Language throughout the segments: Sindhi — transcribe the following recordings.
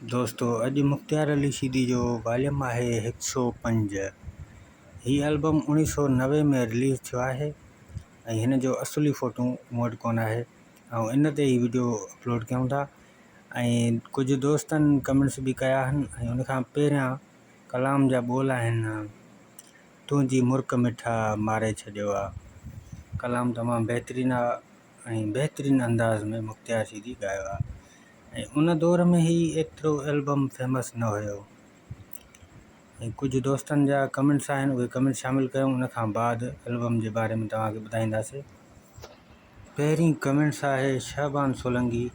دوستو اڄ مختيار علي شيدي جو واليم آهي هڪ سو پنج. هي البم اوڻيهه سو 90 ۾ رليز ٿيو آهي ۽ هن جو اصلي فوٽو مون وٽ ڪونه آهي ۽ ان تي هي وڊيو اپلوڊ ڪيون ٿا ۽ ڪجهه دوستن ڪمينٽس به ڪيا آهن ۽ ان کان پهريان ڪلام جا ٻول آهن تنهنجي مرڪ مٺا ماري ڇڏيو آ. ڪلام تمام بهترين آ ۽ بهترين انداز ۾ مختيار شيدي ڳايو آ ۽ ان دور ۾ هي ايترو البم فيمس نه هيو ۽ ڪجهه دوستن جا ڪمينٽس آهن اهي ڪمينٽس شامل ڪيون ان کان بعد البم جي باري ۾ توهان کي ٻڌائينداسي. پهرين ڪمينٽس آهي شهبان سولنگي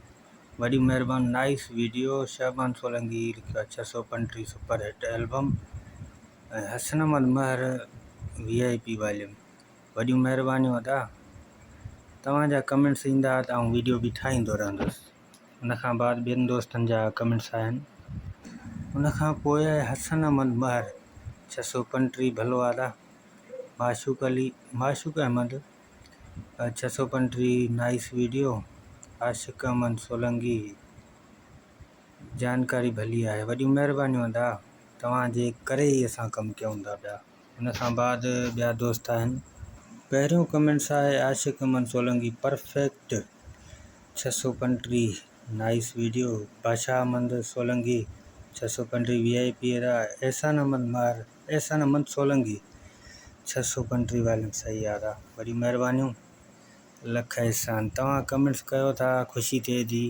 وڏي مهربان نائيس ويڊيو شهبان سولنگي لکيو آهي 635 super hit album ۽ Hassan Ahmed Mehar V I P volume وڏيون مهربانيون ادا توهان جا ڪمينٽس ايندا ته آئون ويڊيو به ٺاهيندو رهندس ان کان بعد ٻين دوستن جا ڪمينٽس آهن ان کان پوء آهي حسن احمد مهر 635 ڀلو ادا معشوق علي معشوق احمد 635 نائس ويڊيو عاشق احمد سولنگي جانڪاري ڀلي آهي وڏيون مهربانيون ادا توهان جي ڪري ئي اسان ڪم ڪيون ٿا پيا. ان کان بعد ٻيا دوست آهن. پهريون ڪمينٽس آهي Ashiq Ahmed Solangi perfect 635 nice video Badshah Ahmed Solangi 635 V I P ادا احسان احمد مهر احسان احمد سولنگي 635 واليوم صحيح آ ادا وڏيون مهربانيون لک احسان توهان ڪمينٽس ڪيو ٿا خوشي ٿئي ٿي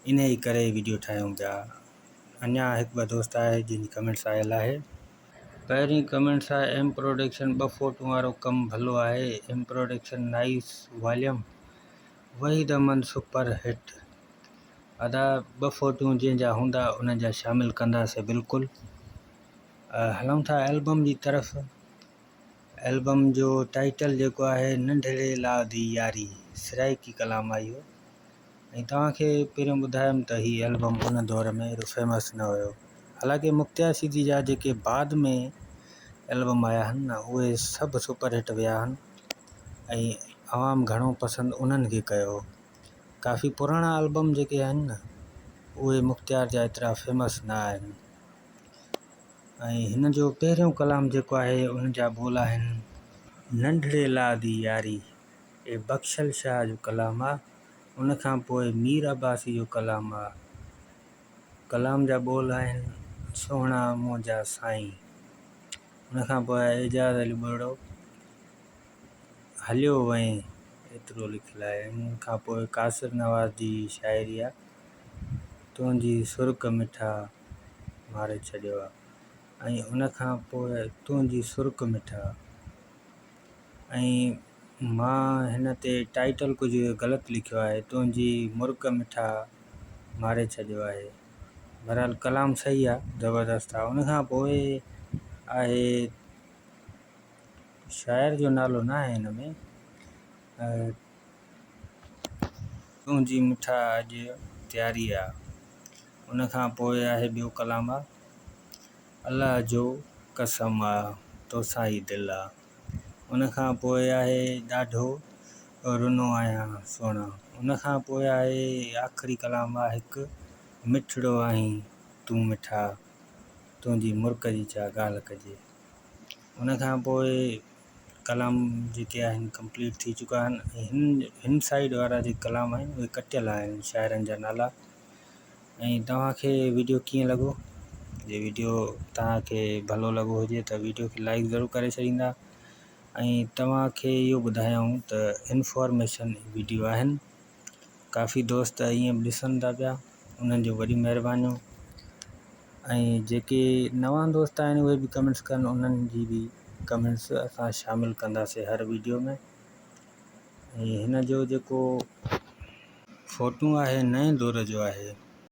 انهي ڪري ويڊيو ٺاهيون پيا اڃا هڪ ٻه دوست آهي جن جي ڪمينٽس آيل آهي. پهرين ڪمينٽس آهي ايم پروڊڪشن ٻه فوٽون وارو ڪم ڀلو آهي M production nice volume Waheed Ahmed super hit ادا ٻه فوٽون جنهن جا هوندا انهن جا شامل ڪنداسي بلڪل هلون ٿا البم جي طرف البم جو ٽائيٽل جيڪو آهي ننڍڙي لا the ياري سرائيڪي ڪلام آهي اهو ۽ توهان کي پهريون ٻڌايم ته هي البم ان دور ۾ ايڏو فيمس نه هيو. حالانڪه مختيار سيدي جا جيڪي بعد ۾ البم آيا آهن نه اهي سڀ سپر هٽ ويا آهن ۽ عوام گهڻو پسند انهن کي ڪيو. ڪافي پراڻا البم جيڪي آهن نه اهي مختيار جا ايترا فيمس نه آهن ۽ هن جو پهريون ڪلام جيڪو آهي ان جا ٻول آهن. ننڍڙي لا the ياري اي بخشل شاهه جو ڪلام آ. ان کان پوء مير عباسي جو ڪلام آ. ڪلام جا ٻول آهن، سهڻا منهنجا سائين. ان کان پوء آهي اعجاز علي ٻرڙو، هليو وئين ايترو لکيل آهي. ان کان پوء قاصر نواز جي شاعري آ، تنهنجي سرڪ مٺا ماري ڇڏيو آ ۽ ان کان پوء تنهنجي سرڪ مٺا. ۽ مان هن تي ٽائيٽل ڪجهه غلط لکيو آهي تنهنجي مرڪ مٺا ماري ڇڏيو آهي بهرحال ڪلام صحيح آهي زبردست آهي ان کان پوء آهي شاعر جو نالو نه آهي هن ۾ تنهنجي مٺا اڄ تياري آ ان کان پوء آهي ٻيو ڪلام آ الله جو قسم آ توسان ئي دل آ. ان کان پوء آهي ڏاڍو رنو آهيان سهڻا. ان کان پوء آهي آخري ڪلام آ هڪ مٺڙو آهين تون مٺا تنهنجي مرڪ جي ڇا ڳالهه ڪجي. ان کان پوء ڪلام جيڪي آهن ڪمپليٽ ٿي چڪا آهن ۽ هن هن سائيڊ وارا جيڪي ڪلام آهن اهي ڪٽيل آهن شاعرن جا نالا. ۽ توهان کي ويڊيو ڪيئن لڳو جي ويڊيو توهان کي ڀلو لڳو هجي ته ويڊيو کي لائڪ ضرور ڪري ڇڏيندا ۽ توهان کي اهو ٻڌايائون ته انفارميشن ويڊيو آهن ڪافي دوست ائين به ڏسن ٿا پيا انهن جون وڏيون مهربانيون ۽ جيڪي نوان دوست آهن اهي به ڪمينٽس ڪن انهن جي به ڪمينٽس اسان شامل ڪنداسي هر ويڊيو ۾ ۽ هن جو جيڪو فوٽو آهي نئين دور جو آهي.